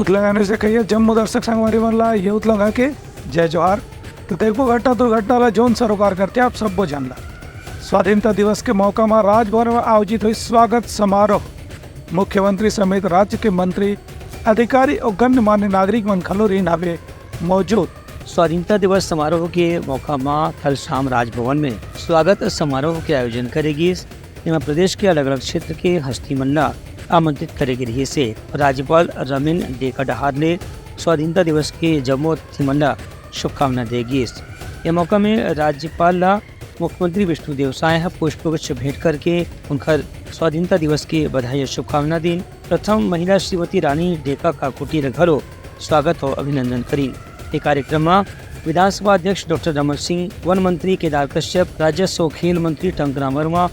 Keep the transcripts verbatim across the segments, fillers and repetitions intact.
उतलंगा news देखइया जम्मो दर्शक संगवारी मन ला ये उतलंगा के जय जोहार। तो देखबो घटना दुर्घटना ला जोन सरोकार करथे आप सब्बो जन ला। स्वाधीनता दिवस के मौका मा राजभवन मा आयोजित हुई स्वागत समारोह। मुख्यमंत्री समेत राज्य के मंत्री, अधिकारी और गणमान्य नागरिक मन घलो रहिन हावे मौजूद। स्वाधीनता दिवस समारोह के मौका मा कल शाम राजभवन में स्वागत समारोह के आयोजन करे गिस। एमा प्रदेश के अलग-अलग क्षेत्र के हस्ती मन ला आमंत्रित करे गे रिहिस हे। राज्यपाल रमेन डेका डहार ले स्वाधीनता दिवस के जम्मो अतिथि मन ला शुभकामना दे गिस। ये मौका में राज्यपाल ला मुख्यमंत्री विष्णुदेव साय ह पुष्पगुच्छ भेंट करके उनकर स्वाधीनता दिवस के बधाई और शुभकामना दीन। प्रथम महिला श्रीमती रानी डेका काकुटी ल घलो स्वागत और अभिनंदन करीन। ये कार्यक्रम मा विधानसभा अध्यक्ष डॉक्टर रमन सिंह, वन मंत्री केदार कश्यप, राजस्व और खेल मंत्री टंकराम वर्मा,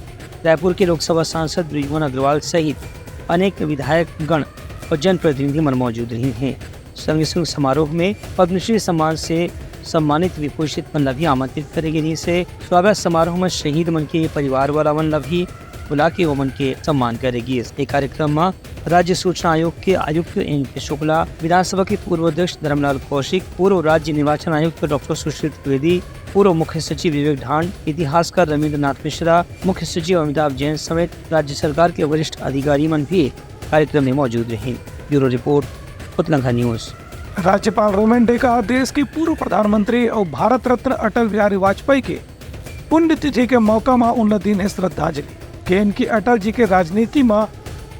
रायपुर के लोकसभा सांसद ब्रिजमोहन अग्रवाल सहित अनेक विधायक गण और जनप्रतिनिधि मन मौजूद रहिन हे। संगे संग समारोह में पद्मश्री सम्मान से सम्मानित विभूषित मन ला भी आमंत्रित करे गे रिहिस हे। स्वागत समारोह में शहीद मन के परिवार वाला मन ला भी बुला के ओमन के सम्मान करे गिस। ये कार्यक्रम में राज्य सूचना आयोग के आयुक्त एन के शुक्ला, विधानसभा के पूर्व अध्यक्ष धर्मलाल कौशिक, पूर्व राज्य निर्वाचन आयुक्त डॉक्टर सुशील द्विवेदी, पूर्व मुख्य सचिव विवेक ढांड, इतिहासकार रविंद्रनाथ मिश्रा, मुख्य सचिव अमिताभ जैन समेत राज्य सरकार के वरिष्ठ अधिकारी मन भी कार्यक्रम में मौजूद रहिन। ब्यूरो रिपोर्ट, उतलंघा न्यूज। राज्यपाल रमेन डेका देश के पूर्व प्रधानमंत्री और भारत रत्न अटल बिहारी वाजपेयी के पुण्यतिथि के मौका मा उनला दीन हे श्रद्धांजलि। केन कि अटल जी के राजनीति मा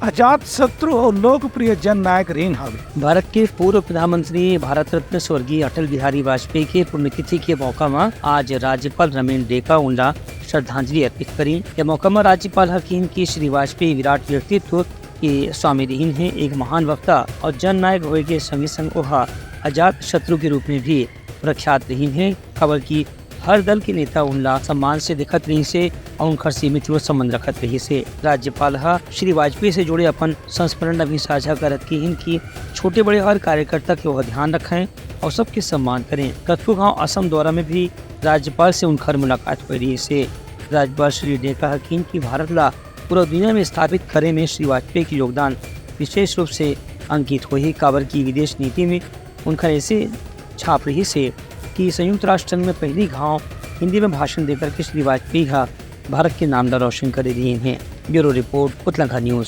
अजात शत्रु और लोकप्रिय जननायक रहिन हावे। भारत के पूर्व प्रधानमंत्री भारत रत्न स्वर्गीय अटल बिहारी वाजपेयी के पुण्यतिथि के मौका मा आज राज्यपाल रमेन डेका उनला श्रद्धांजलि अर्पित करीन। ये मौका मा राज्यपाल ह किहिन कि श्री वाजपेयी विराट व्यक्तित्व के स्वामी रहिन हे, एक महान वक्ता और जननायक होए के संगे संग ओहा अजात शत्रु के रूप में भी प्रख्यात रहिन हे, काबर कि हर दल के नेता उनला सम्मान से देखत रहिस हे और उनकर से मित्रवत संबंध रखत रहिस हे। राज्यपाल ह श्री वाजपेयी से जुड़े अपन संस्मरण ला भी साझा करत किहिन कि छोटे बड़े हर कार्यकर्ता के ओह ध्यान रखें और सबके सम्मान करें। कतको घांव असम दौरा में भी राज्यपाल से उनकर मुलाकात होए रहिस हे। राज्यपाल श्री डेका ह किहिन कि भारत ला पूरा दुनिया में स्थापित करे में श्री वाजपेयी के योगदान विशेष रूप से अंकित होही, काबर कि विदेश नीति में उनकर ऐसे छाप रहिस हे कि संयुक्त राष्ट्र संघ में पहली घांव हिंदी में भाषण देकर के श्री वाजपेयी ह भारत के नाम ला रोशन करे रहिन हे। ब्यूरो रिपोर्ट, उतलंघा न्यूज।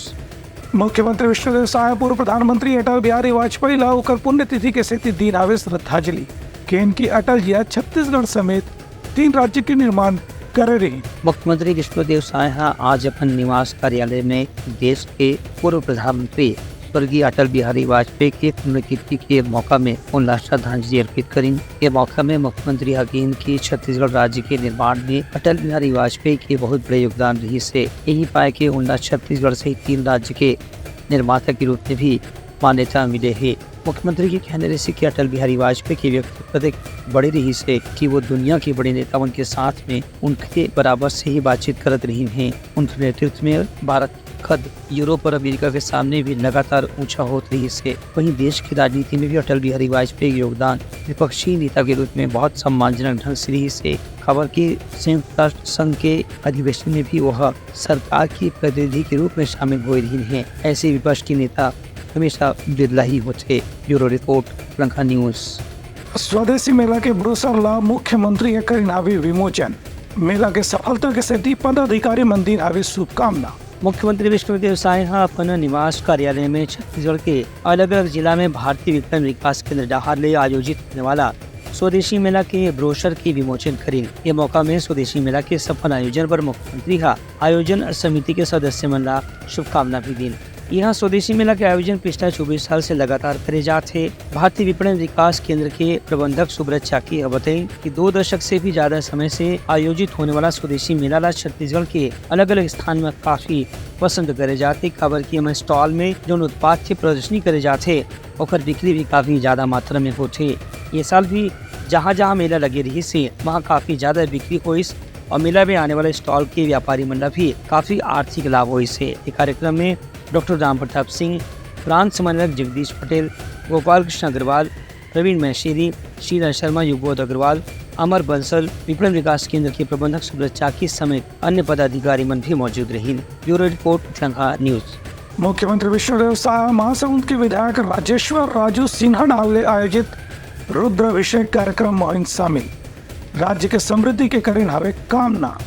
मुख्यमंत्री विष्णुदेव साय पूर्व प्रधानमंत्री अटल बिहारी वाजपेयी ला ओकर पुण्यतिथि के सेती दीन हावे श्रद्धांजलि। केन कि अटल जी आज छत्तीसगढ़ समेत तीन राज्य के निर्माण करे रहिन। मुख्यमंत्री विष्णुदेव साय ह आज अपन निवास कार्यालय में देश के पूर्व प्रधानमंत्री स्वर्गीय अटल बिहारी वाजपेयी के पुण्यतिथि के मौका में उनला श्रद्धांजलि अर्पित करिन। ये मौका में मुख्यमंत्री ह किहिन कि छत्तीसगढ़ राज्य के निर्माण में अटल बिहारी वाजपेयी के बहुत बड़े योगदान रहिस हे। यही पाए के उनला छत्तीसगढ़ सहित तीन राज्य के निर्माता के रूप में भी मान्यता मिले हे। मुख्यमंत्री के कहना रहिस कि अटल बिहारी वाजपेयी के व्यक्तित्व कतेक बड़े रहिस हे कि वो दुनिया के बड़े नेता मन के साथ में उनके बराबर से ही बातचीत करत रहिन हे। उनके नेतृत्व में भारत कद यूरोप और अमेरिका के सामने भी लगातार ऊंचा होत रहिस हे। वहीं देश की राजनीति में भी अटल बिहारी वाजपेयी के योगदान विपक्षी नेता के रूप में बहुत सम्मानजनक ढंग से रहिस हे। काबर कि संयुक्त राष्ट्र संघ के अधिवेशन में भी वह सरकार की प्रतिनिधि के रूप में शामिल होए रहिन हे। ऐसे विपक्ष के नेता हमेशा बिरला ही होथे। Bureau report, Lanka news. स्वदेशी मेला के ब्रोशर ला मुख्यमंत्री ह करिन हावे विमोचन। मेला के सफलता के सेती पदाधिकारी मन दीन हावे शुभकामना। मुख्यमंत्री विष्णुदेव साय ह अपन निवास कार्यालय में छत्तीसगढ़ के अलग-अलग जिला में भारतीय विपणन विकास केंद्र डहार ले आयोजित होने वाला स्वदेशी मेला के ब्रोशर के विमोचन करिन। ये मौका में स्वदेशी मेला के सफल आयोजन बर मुख्यमंत्री ह आयोजन समिति के सदस्य मन ला शुभकामना भी दीन। यहाँ स्वदेशी मेला के आयोजन पिछला चौबीस साल से लगातार करे जात हे। भारतीय विपणन विकास केंद्र के प्रबंधक सुब्रत चाकी ह बताइन कि दो दशक से भी ज्यादा समय से आयोजित होने वाला स्वदेशी मेला ला छत्तीसगढ़ के अलग-अलग स्थान में काफी पसंद करे जात हे, काबर कि एमा स्टॉल में जौन उत्पाद के प्रदर्शनी करे जात हे, ओकर बिक्री भी काफी ज्यादा मात्रा में होथे। ये साल भी जहाँ-जहाँ मेला लगे रहिस हे, वहाँ काफी ज्यादा बिक्री होइस और मेला में आने वाले स्टॉल के व्यापारी मन ला भी काफी आर्थिक लाभ होइस हे। ये कार्यक्रम में डॉक्टर राम प्रताप सिंह, ब्रांच समन्वयक जगदीश पटेल, गोपाल कृष्ण अग्रवाल, प्रवीण महेश्वरी, शीला शर्मा, युगबोध अग्रवाल, अमर बंसल, विपणन विकास केंद्र के प्रबंधक सुब्रत चाकी समेत अन्य पदाधिकारी मन भी मौजूद रहिन। Bureau report, Lanka news. मुख्यमंत्री विष्णुदेव साय महासमुंद के विधायक राजेश्वर राजू सिन्हा डाहर ले आयोजित रुद्राभिषेक कार्यक्रम म होइस शामिल। राज्य के समृद्धि के करिन हवे कामना।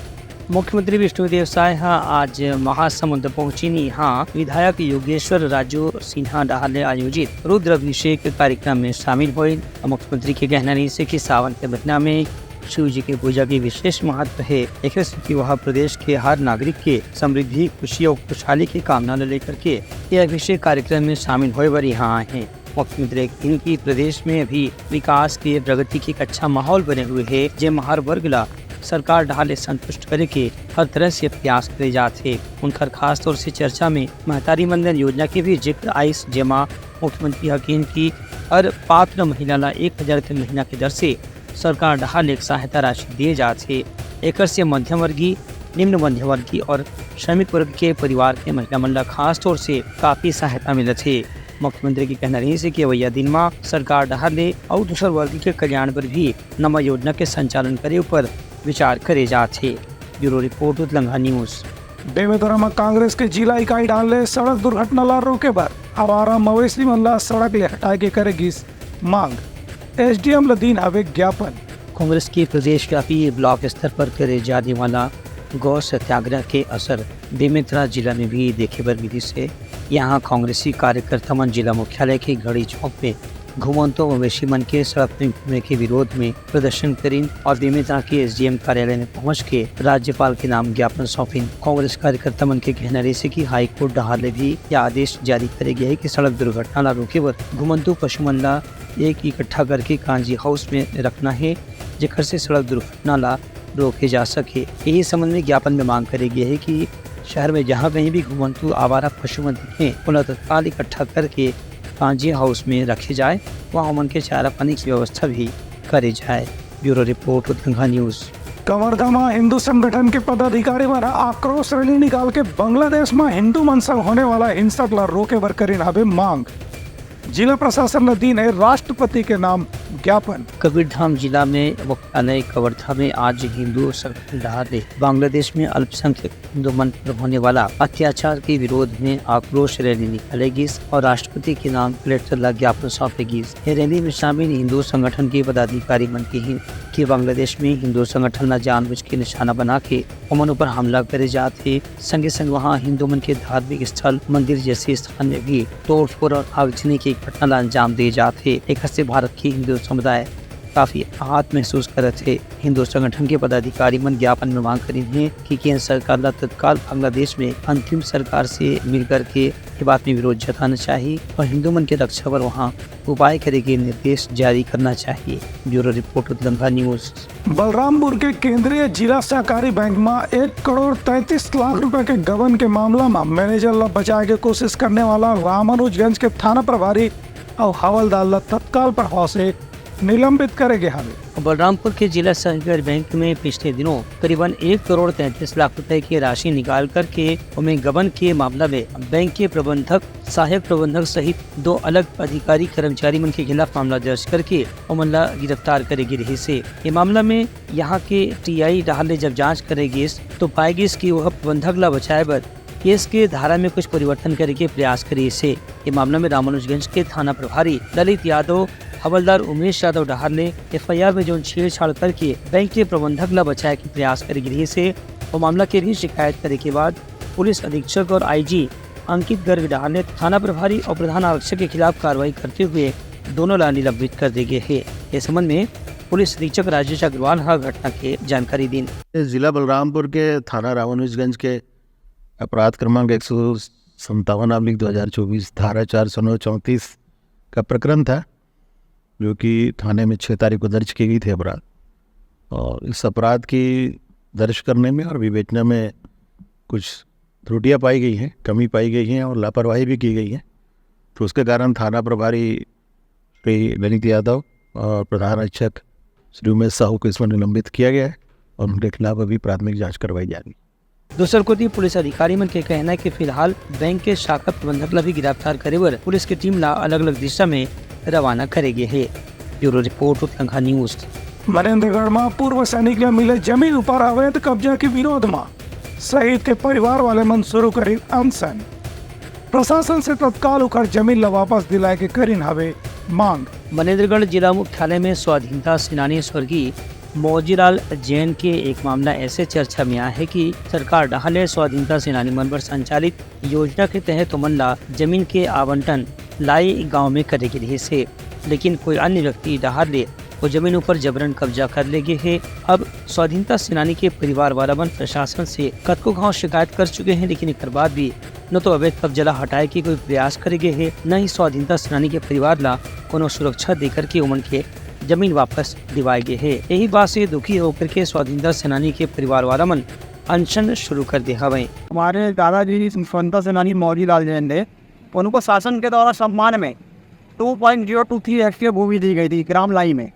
मुख्यमंत्री विष्णुदेव साय ह आज महासमुंद पहुंचिन। इहां विधायक योगेश्वर राजू सिन्हा डाहर ले आयोजित रुद्राभिषेक कार्यक्रम में शामिल होइस। मुख्यमंत्री के कहना रहिस हे कि सावन के महीना में शिव जी के पूजा के विशेष महत्व हे। एखर सेती वह प्रदेश के हर नागरिक के समृद्धि, खुशी और खुशहाली के कामना ल लेकर के ये अभिषेक कार्यक्रम में शामिल होय बर यहाँ आए हैं। मुख्यमंत्री ने कहा कि प्रदेश में अभी विकास के, प्रगति के एक अच्छा माहौल बने हुए है, जेमा हर वर्ग ला सरकार डाहर ले संतुष्ट करे के हर तरह से प्रयास करे जात हे। उनकर खास तौर से चर्चा में महतारी वंदन योजना के भी जिक्र आइस, जेमा मुख्यमंत्री ह कहिन कि हर पात्र महिला ला एक हजार के महीना के दर से सरकार डाहर ले एक सहायता राशि दिए जात हे। एकर से मध्यम वर्गीय, निम्न मध्यम वर्गीय और श्रमिक वर्ग के परिवार के महिला मन ला खास तौर से काफी सहायता मिलत हे। मुख्यमंत्री के कहना रहिस हे कि अवइया दिन म सरकार डाहर ले अउ दूसर वर्ग के कल्याण बर भी नवा योजना के संचालन करे ऊपर विचार करे जात हे। ब्यूरो रिपोर्ट, उतलंघा न्यूज। बेमेतरा म कांग्रेस के जिला इकाई डाहर ले सड़क दुर्घटना ला रोके बर आवारा मवेशी मन ला सड़क ले हटाए के करे गिस मांग। एसडीएम ल दीन हवे ज्ञापन। कांग्रेस के प्रदेशव्यापी ब्लॉक स्तर पर करे जाने वाला गौ सत्याग्रह के असर बेमेतरा जिला में भी देखे बर मिलिस हे। यहाँ कांग्रेसी कार्यकर्ता मन जिला मुख्यालय के घड़ी चौक में घुमंतू मवेशी मन के सड़क में घूमे के विरोध में प्रदर्शन करिन और बेमेतरा के एसडीएम कार्यालय में पहुंच के राज्यपाल के नाम ज्ञापन सौंपिन। कांग्रेस कार्यकर्ता मन के कहना रहिस हे कि हाईकोर्ट डाहर ले भी यह आदेश जारी करे गया है कि सड़क दुर्घटना ला रोके बर घुमंतू पशु मन ला एक इकट्ठा करके कांजी हाउस में रखना है, जेकर से सड़क दुर्घटना ला रोके जा सके। यही संबंध में ज्ञापन में मांग करे गए है कि शहर में जहां कहीं भी घुमंतू आवारा पशु मन दिखे, उन्हें तत्काल इकट्ठा करके कांजी हाउस में रखे जाए, वहां उमन के चारा पानी की व्यवस्था भी करे जाए। ब्यूरो रिपोर्ट, उतलंघा न्यूज। कवर्धा म हिंदू संगठन के पदाधिकारी मन ह आक्रोश रैली निकाल के बांग्लादेश म हिंदू मन संग होने वाला हिंसा ला रोके बर करिन हवे मांग। जिला प्रशासन ल दीन हे राष्ट्रपति के नाम ज्ञापन। कबीरधाम जिला में मुख्यालय कवर्धा में आज हिंदू संगठन डाहर ले बांग्लादेश में अल्पसंख्यक हिंदू मन पर होने वाला अत्याचार के विरोध में आक्रोश रैली निकाले गिस और राष्ट्रपति के नाम कलेक्टर ला ज्ञापन सौंपे गिस। ये रैली में शामिल हिंदू संगठन के पदाधिकारी मन कहिन कि बांग्लादेश में हिंदू संगठन ला जानबूझ के निशाना बना के ओमन ऊपर हमला करे जात हे। संगे संग वहां हिंदू मन के धार्मिक स्थल, मंदिर जैसे स्थान में भी तोड़फोड़ और आगजनी के घटना ला अंजाम दे जात हे। एकर से भारत के हिंदू समुदाय काफी आहत महसूस करत हे। हिंदू संगठन के पदाधिकारी मन ज्ञापन में मांग करिन हे कि केंद्र सरकार ला तत्काल बांग्लादेश में अंतरिम सरकार से मिलकर के ये बात में विरोध जताना चाहिए और हिंदू मन के रक्षा बर वहां उपाय करे के निर्देश जारी करना चाहिए। ब्यूरो रिपोर्ट, उतलंघा न्यूज। बलरामपुर के केंद्रीय जिला सहकारी बैंक म एक करोड़ तैंतीस लाख रुपए के गबन के मामला म मैनेजर ला बचाए के कोशिश करने वाला रामानुजगंज के थाना प्रभारी अउ हवलदार ला तत्काल प्रभाव से निलंबित करे गे हवे। बलरामपुर के जिला सहकारी बैंक में पिछले दिनों करीबन एक करोड़ तैंतीस लाख रुपए की राशि निकाल करके उमें गबन के मामला में बैंक के प्रबंधक, सहायक प्रबंधक सहित दो अलग अधिकारी कर्मचारी मन के खिलाफ मामला दर्ज करके ओमन ला गिरफ्तार करे गे रहिस हे। ये मामला में यहाँ के टीआई डाहर ले जब जांच करे गिस, तो पाए गिस कि वह प्रबंधक ला बचाए बर केस के धारा में कुछ परिवर्तन करे के प्रयास करिस हे। ये मामला में रामानुजगंज के थाना प्रभारी ललित यादव, हवलदार उमेश यादव डाहर ले एफआईआर में जोन छेड़छाड़ करके बैंक के प्रबंधक ला बचाए के प्रयास करे गिस हे, वो मामला के भी शिकायत करे के बाद पुलिस अधीक्षक और आईजी अंकित गर्ग डाहर ले थाना प्रभारी और प्रधान आरक्षक के खिलाफ कार्रवाई करते हुए दोनों ला निलंबित कर दे गे हे। ये संबंध में पुलिस अधीक्षक राजेश अग्रवाल ह घटना के जानकारी दीन। जिला बलरामपुर के थाना रामानुजगंज के अपराध क्रमांक एक सौ संतावन ऑब्लिक दो हज़ार चौबीस, धारा चार सौ नौ चौंतीस का प्रकरण था, जो कि थाने में छः तारीख को दर्ज की गई थी अपराध। और इस अपराध की दर्ज करने में और विवेचना में कुछ त्रुटियां पाई गई हैं, कमी पाई गई हैं और लापरवाही भी की गई है। तो उसके कारण थाना प्रभारी श्री ललित यादव और प्रधान आरक्षक श्री उमेश साहू को इसमें निलंबित किया गया है और उनके खिलाफ अभी प्राथमिक जांच करवाई जा रही है। दूसर कोति पुलिस अधिकारी मन के कहना है कि फिलहाल बैंक के शाखा प्रबंधक ला भी गिरफ्तार करे बर पुलिस के टीम ला अलग-अलग दिशा में रवाना करे गे हे। ब्यूरो रिपोर्ट, उतलंघा न्यूज। मनेंद्रगढ़ म पूर्व सैनिक ला मिले जमीन ऊपर अवैध कब्जा के विरोध म शहीद के परिवार वाले मन शुरू करिन अनशन। प्रशासन से तत्काल ओकर जमीन ला वापस दिलाए के करिन हवे मांग। मनेंद्रगढ़ जिला मुख्यालय में स्वाधीनता सेनानी स्वर्गीय मौजीलाल जैन के एक मामला ऐसे चर्चा में आए हे कि सरकार डहार ले स्वाधीनता सेनानी मन बर संचालित योजना के तहत ओमन ला जमीन के आवंटन लाई गांव में करे गे रिहिस हे, लेकिन कोई अन्य व्यक्ति डहार ले वो जमीन ऊपर जबरन कब्जा कर ले गे हे। अब स्वाधीनता सेनानी के परिवार वाला मन प्रशासन से कतको घांव शिकायत कर चुके हैं, लेकिन एकर बाद भी न तो अवैध कब्जा ला हटाए के कोई प्रयास करे गे हे, न ही स्वाधीनता सेनानी के परिवार ला कोनो सुरक्षा देकर के ओमन के जमीन वापस दिवाए गे हे। यही बात से दुखी होकर के स्वाधीनता सेनानी के परिवार वाला मन अनशन शुरू कर दे हवय। हमारे दादाजी स्वतंत्रता सेनानी मौजी लाल जैन थे, उनको शासन के द्वारा सम्मान में two point zero two three hectare भूमि दी गई थी ग्राम लाई में,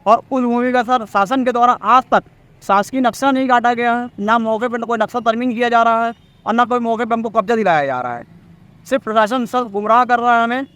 और उस भूमि का सर शासन के द्वारा आज तक शासकीय नक्शा नहीं काटा गया है, ना मौके पर कोई नक्शा तरमीम किया जा रहा है और ना कोई मौके पर हमको कब्जा दिलाया जा रहा है। सिर्फ प्रशासन सर गुमराह कर रहा है हमें।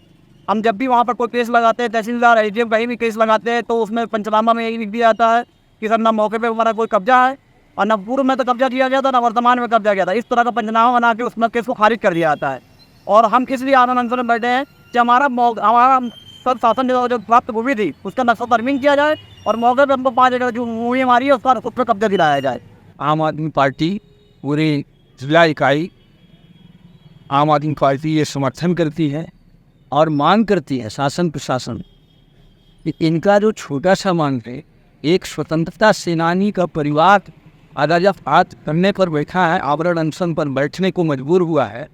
हम जब भी वहाँ पर कोई केस लगाते हैं, तहसीलदार एसडीएम कहीं भी केस लगाते हैं, तो उसमें पंचनामा में यही लिख दिया जाता है कि सर ना मौके पे हमारा कोई कब्जा है और ना पूर्व में तो कब्जा किया गया था, ना वर्तमान में कब्जा किया था। इस तरह का पंचनामा बना के उसमें केस को खारिज कर दिया जाता है। और हम इसलिए आंदोलन अनशन में बैठे हैं कि हमारा मौ-, हमारा सर शासन ने जो प्राप्त भूमि थी, उसका नक्शा तरमीम किया जाए और मौके पे हमको पाँच एकड़ जो भूमि हमारी है, उसका, उस पर कब्जा दिलाया जाए। आम आदमी पार्टी पूरे जिला इकाई आम आदमी पार्टी ये समर्थन करती है और मांग करती है शासन प्रशासन कि इनका जो छोटा सा मांग है, एक स्वतंत्रता सेनानी का परिवार अगर जब हाथ करने पर बैठा है, आवरण अनशन पर बैठने को मजबूर हुआ है,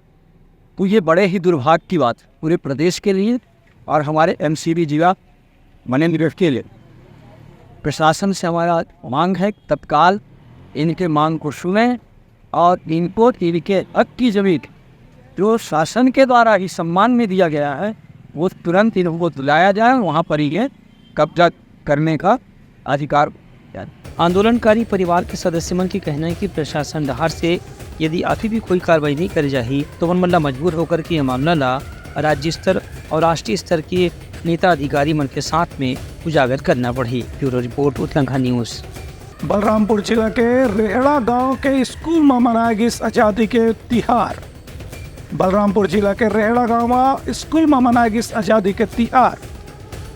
तो ये बड़े ही दुर्भाग्य की बात है पूरे प्रदेश के लिए और हमारे एमसीबी जिला मनेंद्रगढ़ के लिए। प्रशासन से हमारा मांग है, तत्काल इनके मांग को सुने और इनको इनके हक की जमीन जो शासन के द्वारा ही सम्मान में दिया गया है, वो तुरंत इनको दिलाया जाए, वहाँ पर ही ये कब्जा करने का अधिकार। आंदोलनकारी परिवार के सदस्य मन के कहना है कि प्रशासन डहार से यदि अभी भी कोई कार्रवाई नहीं करे जाही, तो ओमन मन ला मजबूर होकर के ये मामला ला राज्य स्तर और राष्ट्रीय स्तर के नेता अधिकारी मन के साथ में उजागर करना पड़ही। ब्यूरो रिपोर्ट, उतलंघा न्यूज। बलरामपुर जिला के रेहड़ा गांव के स्कूल म मनाए गिस आजादी के तिहार। बलरामपुर जिला के रेहड़ा गांव म स्कूल म मनाए गिस आजादी के तिहार।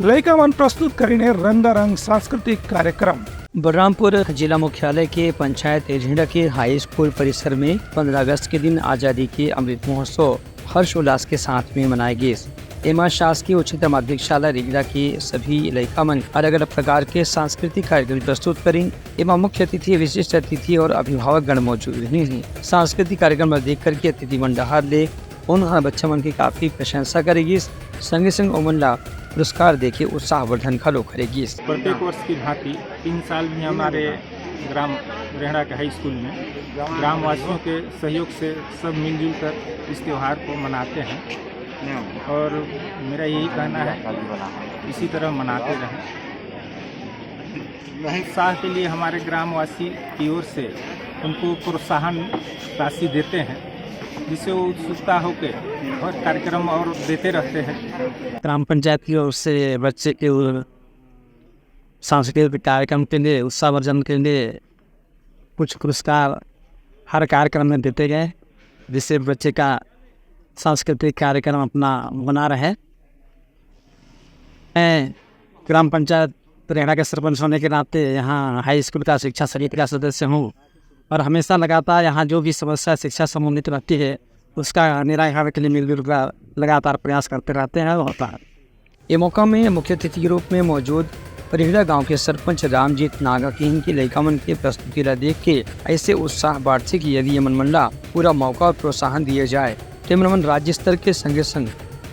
लइका मन प्रस्तुत करिन हे रंगारंग सांस्कृतिक कार्यक्रम। बलरामपुर जिला मुख्यालय के पंचायत रेहड़ा के हाई स्कूल परिसर में पंद्रह अगस्त के दिन आजादी के अमृत महोत्सव हर्षोल्लास के साथ में मनाए गिस। एमा शासकीय उच्चतर माध्यमिक शाला रेहड़ा के सभी लइका मन अलग-अलग प्रकार के सांस्कृतिक कार्यक्रम प्रस्तुत करिन। एमा मुख्य अतिथि, विशिष्ट अतिथि और अभिभावक गण मौजूद रहिन। सांस्कृतिक कार्यक्रम ला देख करके अतिथि मन डहार ले उन ह बच्चा मन के काफी प्रशंसा करे गिस, संगे संग ओमन ला पुरस्कार देके उत्साहवर्धन घलो करे गिस। प्रत्येक वर्ष की भांति इन साल भी हमारे ग्राम रेहड़ा के हाई स्कूल में ग्रामवासियों के सहयोग से सब मिलजुल कर इस त्यौहार को मनाते हैं और मेरा यही कहना है, इसी तरह मनाते रहें। उत्साह के लिए हमारे ग्रामवासी की ओर से उनको प्रोत्साहन राशि देते हैं, जिससे वो उत्सुकता होकर हर कार्यक्रम और देते रहते हैं। ग्राम पंचायत की ओर से बच्चे के सांस्कृतिक कार्यक्रम के लिए, उत्साहवर्धन के लिए कुछ पुरस्कार हर कार्यक्रम में देते गए, जिससे बच्चे का सांस्कृतिक कार्यक्रम अपना बना रहे। मैं ग्राम पंचायत रेहड़ा के सरपंच होने के नाते यहाँ हाई स्कूल का शिक्षा समिति का सदस्य हूँ और हमेशा लगातार यहाँ जो भी समस्या शिक्षा संबंधित रहती है, उसका निराकरण के लिए मिलजुल कर लगातार प्रयास करते रहते हैं और होता है। ये मौका में मुख्य अतिथि के रूप में मौजूद रेहड़ा गांव के सरपंच रामजीत नागा किहिन कि लइका मन के प्रस्तुति ला देख के ऐसे उत्साह बाढ़थे कि यदि ये मन मन ला पूरा मौका और प्रोत्साहन दिए जाए, तो ये मन मन राज्य स्तर के संगे संग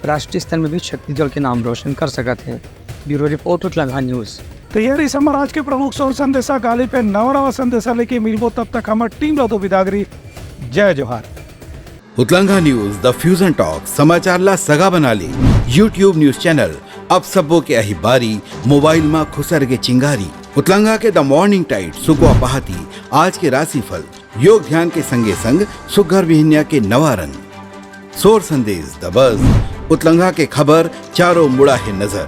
राष्ट्रीय स्तर में भी छत्तीसगढ़ के नाम रोशन कर सकत हे। ब्यूरो रिपोर्ट, उतलंघा न्यूज। तो ये रहिस हमर आज के प्रमुख सौर संदेशा। काली पे नवा नवा संदेशा लेके मिलबो, तब तक हमर टीम ला दो बिदागरी। जय जोहार। उतलंघा न्यूज, द फ्यूजन टॉक, समाचार ला सगा बना ले। YouTube न्यूज चैनल, अब सबो के अही बारी, मोबाइल मा खुसर के चिंगारी। उतलंघा के द मॉर्निंग टाइड, सुकवा पहाती, आज के राशिफल, योग ध्यान के संगे संग सुग्घर बिहनिया के नवा रंग। सोर संदेश, द बज, उतलंघा के खबर, चारों मुड़ा हे नजर।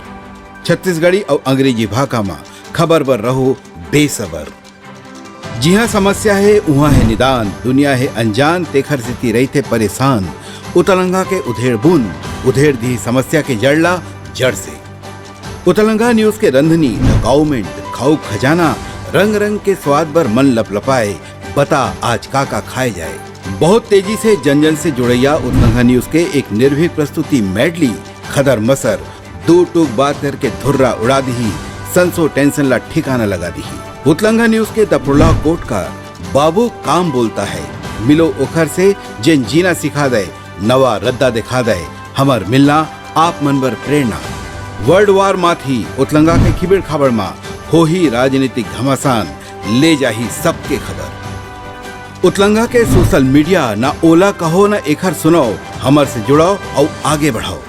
छत्तीसगढ़ी अउ अंग्रेजी भाखा मा खबर बर रहो बेसबर। जिहाँ समस्या हे, उहाँ हे निदान, दुनिया हे अनजान, तेखर सेती रहिथे परेशान। उतलंगा के उधेड़ बुन उधेड़ दिही समस्या के जड़ ला जड़ से। उतलंगा न्यूज के रंधनी द गवर्नमेंट खाऊ खजाना रंग रंग के स्वाद बर मन लपलपाए। बता आज का का खाए जाए। बहुत तेजी से जन जन से जुड़ैया उतलंगा न्यूज के एक निर्भीक प्रस्तुति मेडली खदर मसर दो टूक बात करके धुर्रा उड़ा दिही। संसो टेंशन ला ठिकाना लगा दिही। उतलंगा न्यूज के दपरोला कोट का बाबू काम बोलता है। मिलो ओखर से जेन जीना सिखा दे नवा रद्दा दिखा दे। हमर मिलना आप मन बर प्रेरणा। वर्ल्ड वार माथी उतलंगा के खिबेड़ खाबड़ मा होही राजनीतिक घमासान ले जाही सबके खबर। उतलंगा के सोशल मीडिया ना ओला कहो ना एखर सुनाओ। हमर से जुड़ाओ अउ आगे बढ़ाओ।